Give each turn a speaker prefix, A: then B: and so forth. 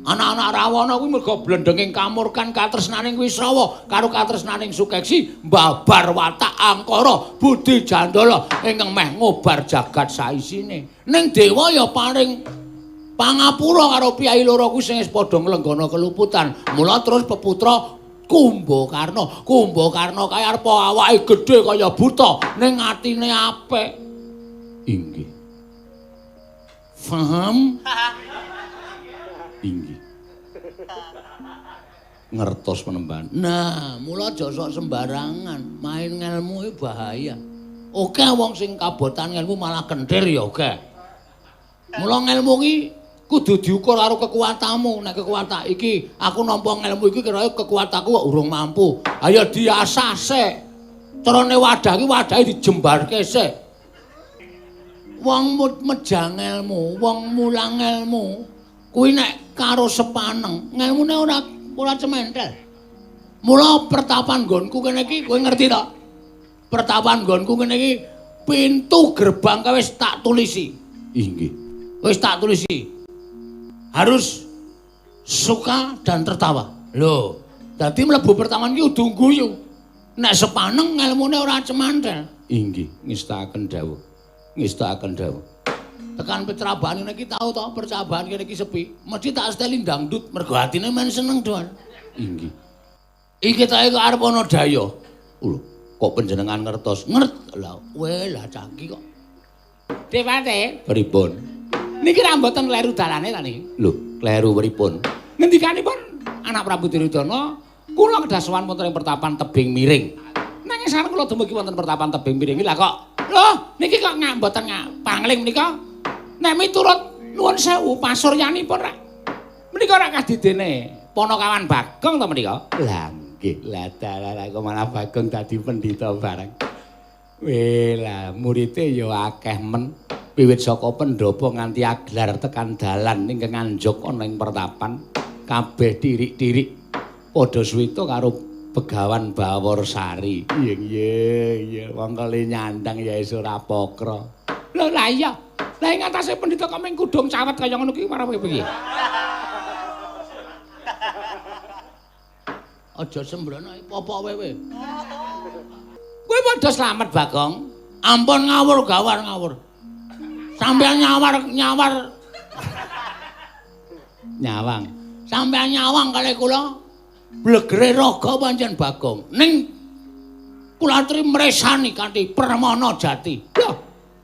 A: Anak-anak Rawana kuwi mergo blendenging kamurkan katresnaning Wisrawa karo katresnaning Sukeksi mbabar watak angkara budi jandala ingkang meh ngobar jagat saisine. Ning dewa ya paring pangapura karo piyai loro kuwi sing wis padha nglenggana keluputan. Mula terus peputra Kumbakarna. Kumbakarna kae arep awake gedhe kaya buta ning atine apik. Inggih. Faham? Inggih. Ngertos penemban. Nah, mula aja sok sembarangan, main ngelmu iki bahaya. Oke wong sing kabotan ngelmu malah kentir ya oke. Mula ngelmu iki kudu diukur karo kekuatanmu. Nek kekuatan iki aku nampa ngelmu iki kira kekuatanku kok urung mampu. Ayo diasah sik. Carane wadah iki wadahe dijembarke sik. Wong mejang ngelmu, wong mulang ngelmu kuwi nek karo sepaneng, ngelmune ora cementel. Mula pertapan nggonku kene iki kowe ngerti to? Pertapan nggonku kene iki pintu gerbang kae wis tak tulisi. Inggih. Wis tak tulisi. Harus suka dan tertawa. Lho, dadi mlebu pertapan iki kudu guyu. Nek sepaneng ngelmune ora cemantel. Inggih, ngestakaken dawuh. Ngestakaken dawuh. Tekan percabaan ngene iki tau to, percabaan kene iki sepi. Mesti tak seteli dangdut mergo atine men seneng doan. Inggih. Iki ta kok arep ana daya. Lho, kok panjenengan ngertos? Ngert. Lah, kowe lah cangki kok. Dewate, pripun? Niki ra mboten kleru dalane ta niki? Lho, kleru pripun? Ngendikanipun anak Prabu Duryudana, kula kedah sowan wonten ing pertapan tebing miring. Nanging sareng kula dumugi wonten pertapan tebing miring iki lah kok. Lho, niki kok ngak mboten ngak pangling menika? Nek miturut nuwun sewu pasuryanipun rak menika rak kadidene Panakawan Bagong to menika? Lah nggih, lah dalah kok malah Bagong dadi pendhita bareng. Weh lah murite ya akeh men. Wiwit saka pendhapa nganti aglar tekan dalan ingkang anjog ana ing pertapan kabeh tirik-tirik padha suwita karo Begawan Baworsari. Iya iya iya wong kali nyandang ya wis ora pokro. Lho lah iya. Lah ing atase pendhita kok mung kudung cawet kaya ngono ki marang piye? Aja sembrono popok kowe. Kowe padha slamet Bagong. Ampun ngawur gawar ngawur. Sampeyan nyawar nyawar nyawang. Sampeyan nyawang kalih kula blegere raga pancen Bagong. Ning kula aturi mresani kanthi permana jati. Lho,